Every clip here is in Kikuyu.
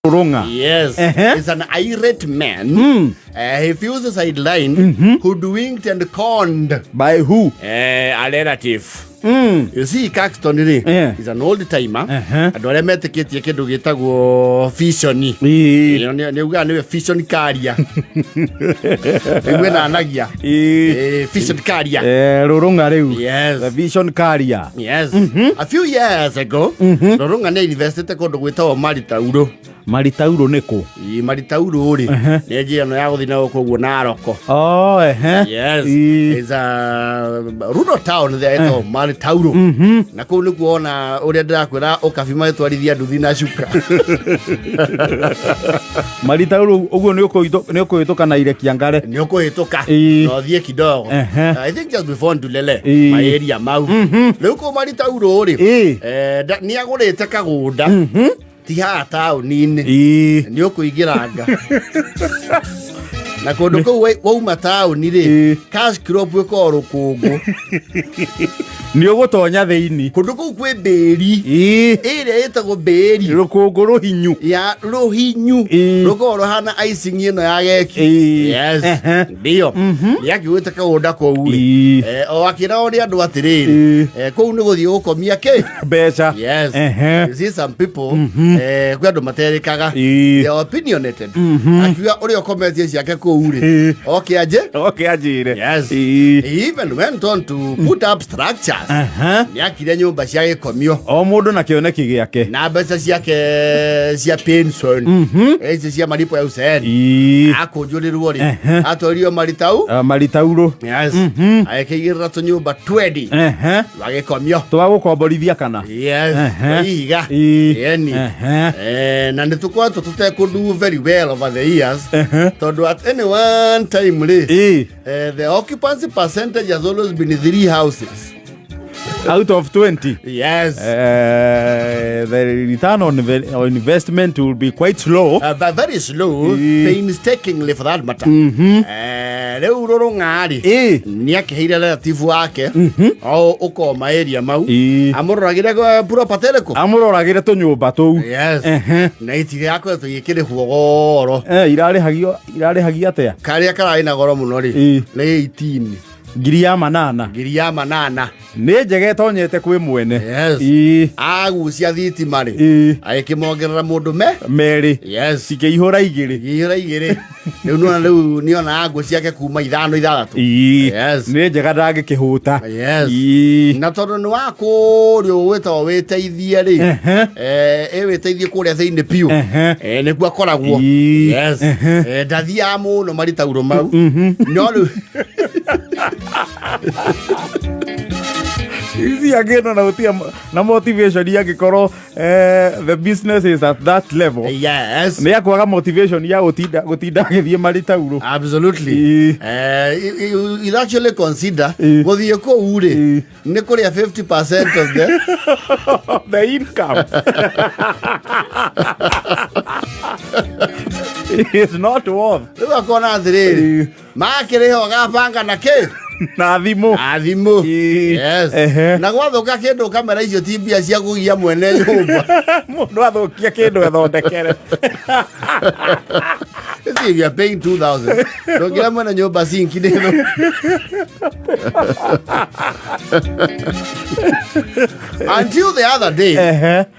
Rũrũng'a. Yes, is an irate man. He feels sidelined, hoodwinked and conned. By who? A relative. You see, Caxton rĩ, is an old timer. Andũ arĩa metĩkĩtie kĩndũ gĩtagwo vision. Ĩyo nĩ ugaga nĩwe vision carrier. Nĩguo ĩnanagia. Vision carrier. Rũrũng'a rĩu. Yes. The vision carrier. Yes. A few years ago, Rorunga nĩ investite kũndũ gwĩtagwo Maritauro. Maritauro nĩ kũ? Ĩ, Maritauro rĩ, nĩ njĩra ĩno ya gũthiĩ na gũkũ ũguo Naroko. Oh, ehe. Yes. Ĩ. It's a rural town there ĩtagwo Maritauro. Na kũu nĩkuo ona ũrĩa ndĩrakwĩra ũkabi magĩtwarithia nduthi na cuka. Maritauro ũguo nĩ ũkũhĩtũka na irekia ngare. Nĩ ũkũhĩtũka Ĩ. na ũthiĩ kidogo. I think just before Ndulele maĩria mau. Rĩu kũu Maritauro rĩ, nĩ agũrĩte kagũnda ti haha taũni-inĩ. Nĩ ũkũingĩranga na kũndũ kũu wauma taũni rĩ, cash crop ĩkoragwo rũkũngũ. Nĩ ũgũtonya thĩinĩ. Kũndũ kũu kwĩ mbĩri ĩrĩa ĩtagwo mbĩri. Rũkũngũ rũhinyu. Ya rũhinyu. Rũkoragwo rũhana icing ĩno ya geki. Yes. Ndio nĩ akiugĩte kagũnda kũu rĩ, o akĩragwo nĩ andũ atĩrĩrĩ, kũu nĩ gũthiĩ gũkomia kĩ Mbeca. Yes. You see some people, kwĩ andũ materĩkaga. They are opinionated. Akiuga ũrĩa ũkometie ciake kũu rĩ, oke anje. Oke anjĩre. Yes. He even went on to put up structures. Nĩ akire nyũmba cia gĩkomio. O mũndũ na kĩoneki gĩake. Na mbeca ciake cia pension, ici cia malipo ya uzeeni. Akũnjũrĩrwo rĩ, atwarirwo Maritau. Ah, Maritauro. Yes. Agĩkĩigĩrĩra tũnyũmba 20 twa gĩkomio. Twa gũkomborithia kana? Yes. Ihiga. Yeni. Na nĩ tũkoretwo tũtekũdu very well over the years, tondũ at any one time rĩ, the occupancy percentage has always been three houses. Out of 20. Yes. The return on investment will be quite slow. But very slow, painstakingly for that matter. Rĩu Rũrũng'a rĩ, nĩ akĩheire relative wake o ũkoma area mau, amũroragĩre property ĩrĩkũ. Amũroragĩre tũnyũmba tũu. Yes. Na itirĩ yakoretwo igĩkĩrĩhwo goro. Irarĩhagio irarĩhagio atĩa? Karĩa kararĩ na goro mũno rĩ, nĩ 18. Ngiri ya manana. 8,000. Nĩ njega ĩtonyete kwĩ mwene. Yes. Agucia thitima rĩ, agĩkĩmongerera mũndũ me Merĩ. Yes. Cikĩihũra igĩrĩ. Igĩihũra igĩrĩ. Rĩu nĩona rĩu nĩona ngũ ciake kuma ithano ithathatũ. Yes. Nĩ njega ndangĩkĩhũta. Yes. Na tondũ nĩ wa kũrĩa ũgwĩtagwo wĩteithie rĩ, ĩ wĩteithie kũrĩa thĩinĩ biũ. Nĩkuo akoragwo. Yes. Ndathiaga mũno maritauro mau, no rĩu Ici angĩno na gũtirĩ na motivation angĩkorwo the business is at that level. Nĩ akwaga motivation ya gũtinda agĩthiĩ maritauro. Absolutely. You actually consider gũthiĩ kũu rĩ, nĩ kũrĩa 50% of the income. It's not worth. Rĩu akona atĩrĩrĩ, makĩrĩha ũgabanga na kĩ? Na thimũ. Na thimũ. Yes. Na gwathũka kĩndũ kamera icio ti mbia cia kũgia mwene nyũmba. Mũndũ athũkia kĩndũ ethondekere. See, if you are paying 2000, ndũngĩra mwene nyũmba sinki nĩ thũ. Until the other day,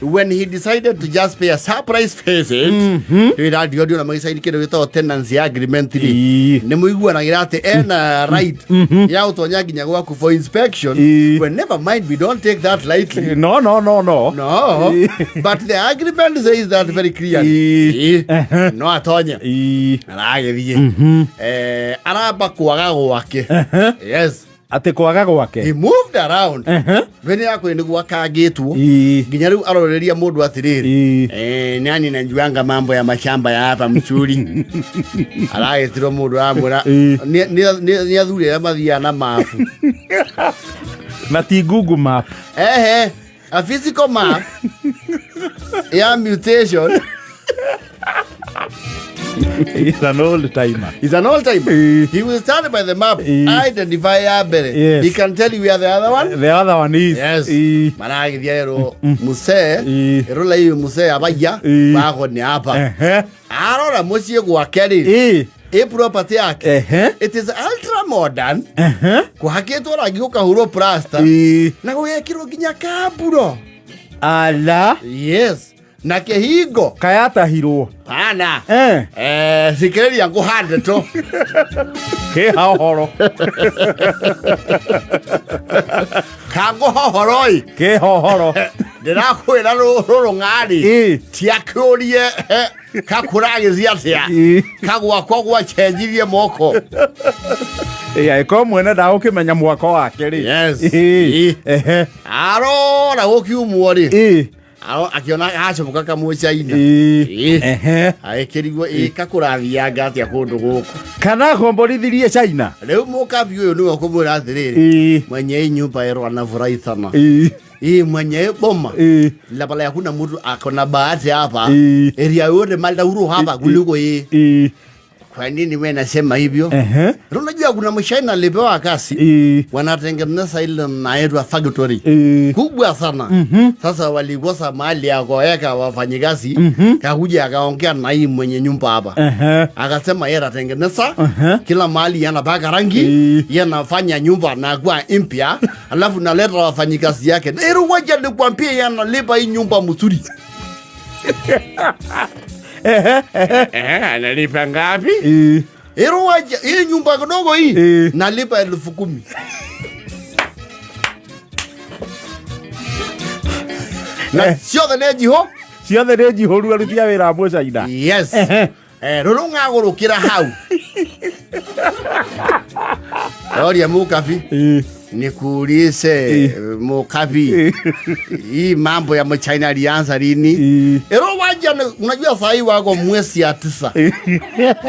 when he decided to just pay a surprise visit, mm radio ndio na magicaini kĩndũ gĩtagwo tenancy agreement rĩ, nĩ mũiguanagĩra atĩ ena right ya gũtonya nginya gwaku for inspection. Well, never mind, we don't take that lightly. No, no, no, no. No, but the agreement says that very clearly. No atonye. Aragĩthiĩ, aramba kwaga gwake. Yes. Atĩ kwaga gwake. He moved around. Mbere yakwe nĩguo akangĩtwo nginya rĩu aroreria mũndũ atĩrĩrĩ, nani najuanga mambo ya mashamba ya hapa mchuri. Aragĩtirwo mũndũ aramwĩra nĩ athuri arĩa mathiaga na mabu. Na ti Google Map. Ehe, a physical map ya mutation. He's an old timer. He's an old timer. Eh. He will stand by the map, Eh. identify ya mbere. Yes. He can tell you where the other one. The other one is. Yes. Eh. Maragithia erwo musee Eh. erwo laiyo musee abaiya Eh. bago ni hapa. Ehe. Arora muciĩ gwake rĩ Eh. ĩ property yake Ehe. it is ultra modern Ehe. kũhakĩtwo rangi gũkahũrwo plaster Eh. na gũgekĩrwo nginya kamburo. Ala. Yes. Na kĩhingo Kayatahirwo. pana. Eh. Eh, thikĩrĩria ngũhande to Kĩha ũhoro. kangũhohoroi Kĩha ũhoro. ndĩrakwĩra rũrũng'arĩ Eh. tiakĩũrie kakũragĩthi atĩa Eh. kagwakwa gwacenjirie moko. Ĩ, angĩkorwo mwene ndagũkĩmenya mwako wake rĩ. Yes. Ĩ. Ĩ. Ehe. Arora gũkiumwo rĩ Ĩ. akiona gacomoka kamũcaina. Ĩ. Ĩ. Ehe. Agĩkĩrigwo ĩ kakũrathianga atĩa kũndũ gũkũ. Kana akomborithirie China. Rĩu mũkabi ũyũ nĩwe ũkũmwĩra atĩrĩrĩ, Ĩ. mwenye hii nyumba ero anafurahi sana. Ĩ. Hii mwenye hii boma Ĩ. labala hakuna mtu akona bahati hapa Ĩ. area yote maldauru hapa kuliko yeye. Ĩ. Kwa nini wewe nasema hivyo? Ehe. Unajua kuna mshaina alipewa kazi Ĩ. wanatengeneza ile naitwa factory Ĩ. kubwa sana. Sasa walikosa mahali ya kuweka wafanyikazi, kakuja akaongea na hii mwenye nyumba hapa. Ehe. Akasema yeye atatengeneza Ehe. kila mahali, anapaka rangi, Ĩ. yeye anafanya nyumba na kuwa mpya, alafu naleta wafanyikazi yake. Na hilo wacha nikwambie, yeye analipa hii nyumba mzuri. Ehe. Ehe. Eh, analipa ngapi? Ĩ. Hilo wacha hii nyumba kidogo hii Ĩ. nalipa 10,000. Na ciothe nĩ njiho. Ciothe nĩ njihũru aruti a wĩra a mũcaina. Yes. Ehe. Eh, rũrũ ng'agũrũkĩra hau. Oria mũkabi. Ĩ. Nikuulize Eh. Mukabi, hii mambo ya mchina alianza lini? Ĩ. Ero waja, unajua sahi wako mwezi ya 9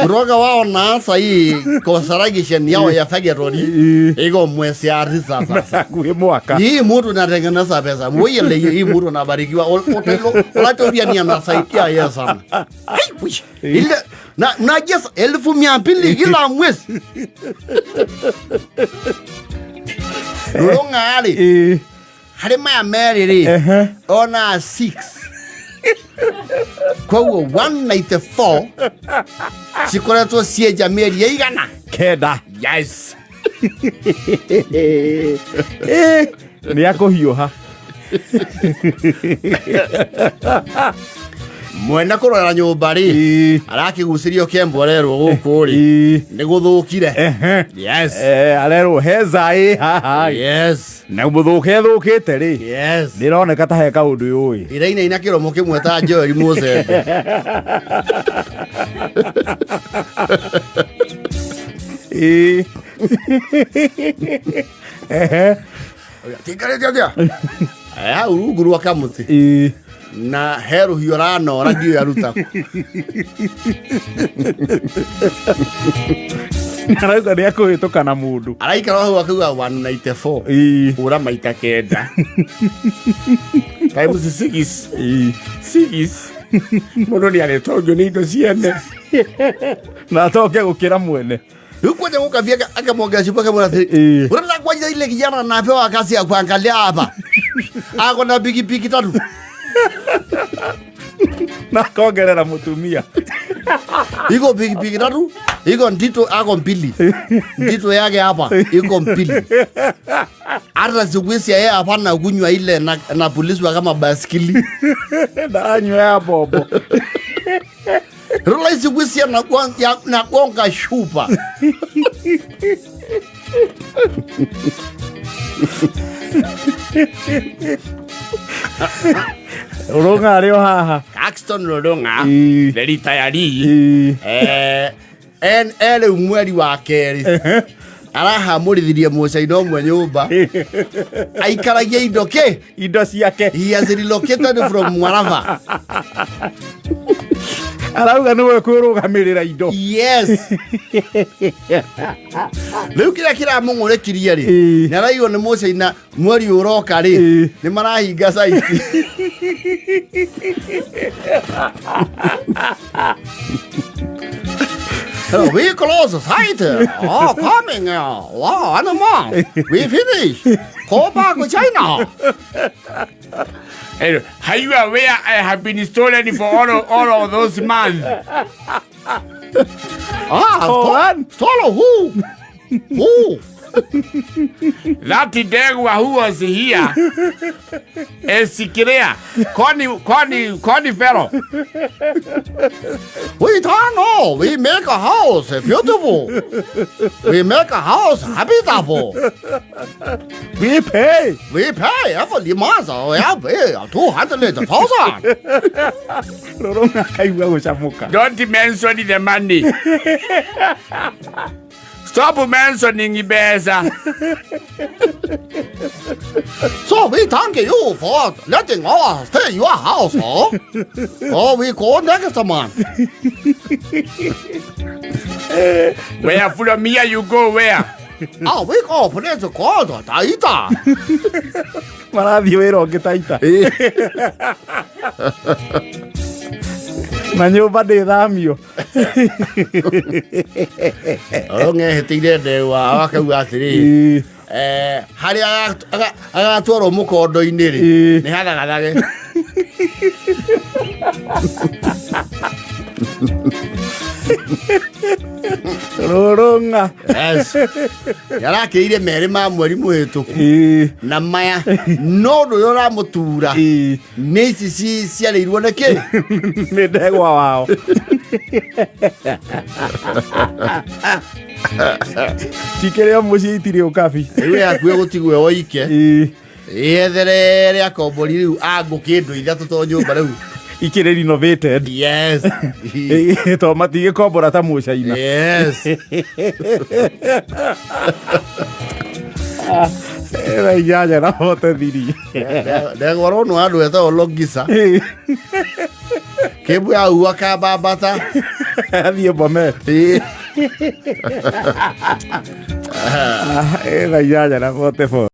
kutoka wao naanza hii construction yao ya factory Ĩ. iko mwezi ya 9 sasa. Hakuhĩ mwaka. Hii mtu natengeneza pesa mwile, hii mtu nabarikiwa unatoria ni anasaidia yeye sana. Ai, ui. Ile na unajua 200,000 kila mwezi. Rũrũng'a rĩ Ĩ. harĩ maya merĩ rĩ Ehe. ona 6 koguo 194 cikoretwo cienja mĩeri ĩigana. 9. Yes. Ĩ. Nĩ akũhiũha. Mwene kũrora nyũmba rĩ Ĩ. arakĩgucĩrio kĩemborerwo gũkũ rĩ Ĩ. nĩ gũthũkire. Ehe. Yes. Eh, arerwo heza ĩ haha. Yes. Na mũthũke thũkĩte rĩ. Yes. Nĩroneka ta he kaũndũ yũĩ. Irainaina kĩromo kĩmwe ta Joel Mũcembe. Ĩ. Ehe. Tikarĩte atĩa hau rungu rwa kamũtĩ Ĩ. na he rũhiũ ranora ndiũĩ aruta kũ. Arauga nĩ akũhĩtũka na mũndũ. Araikara hau akauga 194 Ĩ. hũra maita 9 times 6 Ĩ. 6 mũndũ nĩ arĩtongio nĩ indo ciene. Na atoke gũkĩra mwene. Rĩu kwanja gũkabia akamwongea cuba akamwĩra atĩrĩ, Ĩ. unataka kuacha ile kijana anapewa kazi ya kuangalia hapa ako na pikipiki 3 Na akongerera mũtumia. iko pikipiki 3 iko ndito ako mbili ndito yake hapa iko mbili hata siku hizi yeye hapana kunywa ile na, na polisi kama baskili Ndaranyua ya bombo. Rula siku hizi nagonga shupa. Rũrũng'a arĩ o haha. Caxton Rũrũng'a Ĩ. the retiree Ĩ. eh en rĩu mweri wa kerĩ arahamũrithirie mũcaina ũmwe nyũmba aikaragia indo kĩ. Indo ciake. He has relocated from Mwarava. Arauga nĩwe kwĩrũgamĩrĩra indo. Yes. Rĩu kĩrĩa kĩramũng'ũrĩkirie rĩ Ĩ. nĩ araigwo nĩ mũcaina mweri ũroka rĩ Ĩ. nĩ marahinga site. We close the site. Oh, coming. Wow, one month. We finish. Go back to China. And are you aware I have been stolen for all of those months? Ah, For one. Stole who? Who? That Ndegwa who was here is clear. Connie, Connie, Connie Fellow. We don't know. We make a house beautiful. We make a house habitable. We pay. We pay every month. We pay 200,000. Rũrũng'a akaigua gũcamũka. Don't mention the money. Stop mentioning mbeca. So we thank you for letting us stay your house. Oh, oh we go next month. Where from here you go where? Ah, we go place called Taita. Marathiĩ wĩra ũngĩ Taita. Na nyũmba ndĩthamio. Rũng'ehĩtĩire ndegwa akauga atĩrĩ Ĩĩ. Harĩa agatwarwo mũkondo-inĩ rĩ Ĩĩ. nĩ hathagathage. Rũrũng'a. Yes. Yarakĩire merĩ ma mweri mũhĩtũku Ĩĩ. na maya no ũndũ ũrĩa ũramũtura Ĩĩ. nĩ ici ciarĩirwo nĩ kĩ Nĩ ndegwa wao. Cikĩrĩ o mũciĩ itirĩ ũkabi. Rĩu ĩ hakuhĩ gũtigwo woike Ĩĩ. yetherere akombori rĩu angũ kĩndũ ithatũ to nyũmba rĩu. Ikĩrĩ renovated. Yes. Ĩĩ, to matigĩkombora ta mũcaina. Yes. 8:43. Ndegwa ronwo handũ etagwo Longisa kĩmbu yau akambambata. Athiĩ Bomet. Ĩĩ. 8:44.